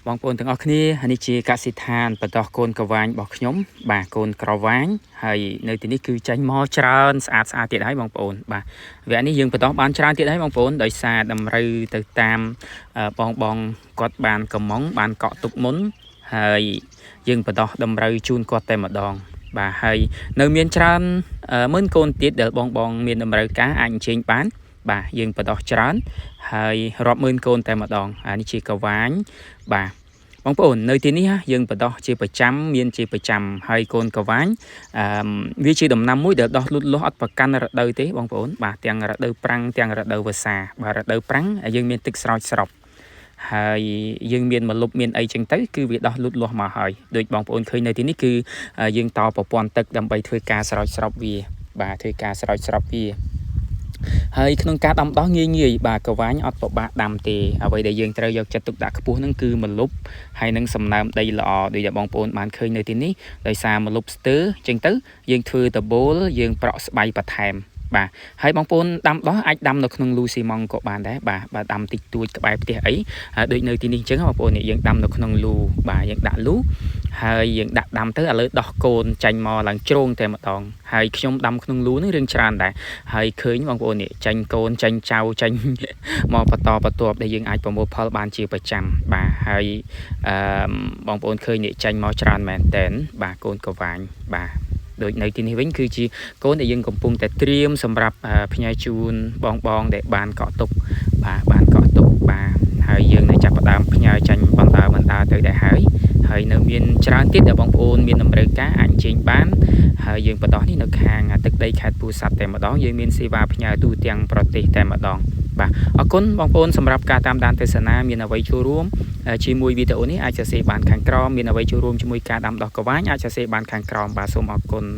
បងប្អូនទាំងអស់គ្នានេះជាកសិដ្ឋានបណ្ដោះកូនក្រវាញរបស់ខ្ញុំបាទកូនក្រវាញហើយនៅទីនេះគឺចេញមកច្រើនស្អាតស្អាតទៀតហើយបងប្អូនបាទវគ្គនេះយើងបណ្ដោះបានច្រើនទៀតហើយបងប្អូនដោយសារតម្រូវទៅតាមបងបងគាត់បានកំងបានកក់ទុកមុនហើយយើងបណ្ដោះតម្រូវជូនគាត់តែម្ដងបាទហើយនៅមានច្រើនម៉ឺនកូនទៀតដែលបងបងមានតម្រូវការអាចអញ្ជើញបានបាទយើងបណ្ដោះច្រើនហើយរាប់ម៉ឺនកូនតែម្ដងអានេះជាក្រវាញបាទបងប្អូននៅទីនេះយើងបណ្ដោះជាប្រចាំមានជាប្រចាំហើយកូនក្រវាញអឺវាជាដំណាំមួយដែលដោះលូតលាស់អត់ប្រកាន់រដូវទេបងប្អូនបាទទាំងរដូវប្រាំងទាំងរដូវវស្សាបាទរដូវប្រាំងយើងមានទឹកស្រោចស្រពហើយយើងមានម្លប់មានអីចឹងទៅគឺវាដោះលូតលាស់មកហើយដូចបងប្អូនឃើញនៅទីនេះគឺយើងតប្រព័ន្ធទឹកដើម្បីធ្វើការស្រោចស្រពវាបាទធ្វើការស្រោចស្រពវាហើយក្នុងការដាំដោះងាយងាយបាទក្រវាញអត់ពិបាកដាំទេអ្វីដែលយើងត្រូវយកចិត្តទុកដាក់ខ្ពស់ហ្នឹងគឺម្លប់ហើយនឹងសំណើមដីល្អដូចដែលបងប្អូនបានឃើញនៅទីនេះដោយសារម្លប់ស្ទើអញ្ចឹងទៅយើងធ្វើដបូលយើងប្រក់ស្បៃបន្ថែមបាទហើយបងប្អូនដាំដោះអាចដាំនៅក្នុងលូស៊ីម៉ង់ក៏បានដែរបាទបាទដាំតិចតួចក្បែរផ្ទះអីដូចនៅទីនេះអញ្ចឹងបងប្អូនយើងដាំនៅក្នុងលូបាទយើងដាក់លូហើយយើងដាក់ដាំទៅឥឡូវដោះកូនចាញ់មកឡើងជ្រងតែម្ដងហើយខ្ញុំដាំក្នុងលូនឹងរឿងច្រើនដែរហើយឃើញបងប្អូននេះចាញ់កូនចាញ់ចៅចាញ់មកបន្តបន្ទាប់ដែលយើងអាចប្រមូលផលបានជាប្រចាំបាទហើយអឺបងប្អូនឃើញនេះចាញ់មកច្រើនមែនតែនបាទកូនក្រវាញបាទដូចនៅទីនេះវិញគឺជាកូនដែលយើងកំពុងតែត្រៀមសម្រាប់ផ្ញើជូនបងបងដែលបានកក់ទុកបាទបានកក់ទុកបាទហើយយើងនៅចាប់ផ្ដើមផ្ញើចាញ់បណ្ដើបណ្ដើទៅដែរហើយហើយនៅមានច្រើនទៀតដែលបងប្អូនមានតម្រូវការអាចអញ្ជើញបានហើយយើងបណ្ដោះនេះនៅខាងទឹកដីខេត្តពោធិ៍សាត់តែម្ដងយើងមានសេវាផ្ញើទូទាំងប្រទេសតែម្ដងបាទអរគុណបងប្អូនសម្រាប់ការតាមដានទស្សនាមានអ្វីចូលរួមជាមួយវីដេអូនេះអាចសរសេរបានខាងក្រោមមានអ្វីចូលរួមជាមួយការដាំដុះក្រវាញអាចសរសេរបានខាងក្រោមបាទសូមអរគុណ។